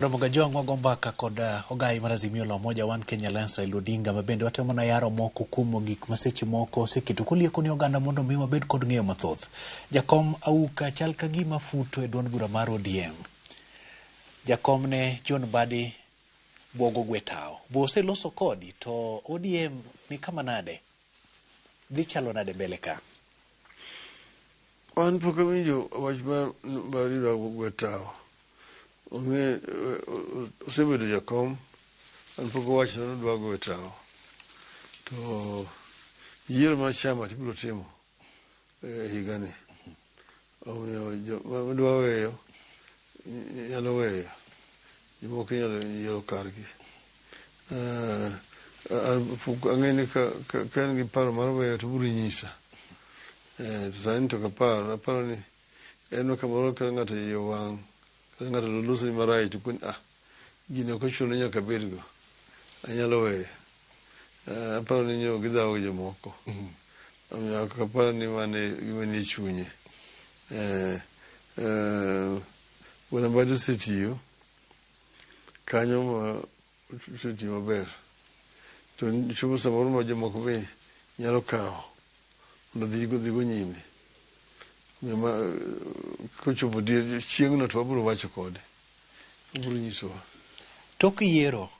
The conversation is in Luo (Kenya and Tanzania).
Romo ga jwang' wago mbaka kod ogai mar Azimio la Umoja One Kenya Alliance Raila Odinga ma bende watemo na yaro moko kuom gik ma seche moko oseketo kolieko ni oganda mondo mi wabed kod ng'eyo mathoth. Jakom Auka chal ka gima futo e duond bura mar ODM. Jakom ne John Mbadi bwogo gwe tawo. Bo oseloso kodi to ODM ni kama nade? Dhi chalo nade mbele ka? An pok awinjo wach mar Mbadi dwa gwe tawo. Ong'e osebedo jakom, an pok owacho ni odwa goyo tawo. To yiero mar chama to ibiro timo e higani. Omiyo joma dwa weyo nyalo weyo, jomoko inyalo yiero kargi. Ang'e ni ka en gi paro mar weyo to obiro nyisa. To sani to ok apar, aparo ni en kamoro ka ng'ato iye owang' kata ng'ato losoni marach to koni ah, gini ok ochuno ni nyaka abedgo, anyalo weyo. Aparo ni nyo gidhawo gi jomoko. Omiyo ok apar ni mano e gima nie chunye. Bwana Mbadi osetiyo kanyo ma osetiyo maber. To chopo samoro ma jomoko be nyalo kawo mondo odhigo nyime. Kochopo chieng'no to wabiro wacho kode. Obiro nyisowa. Tok yiero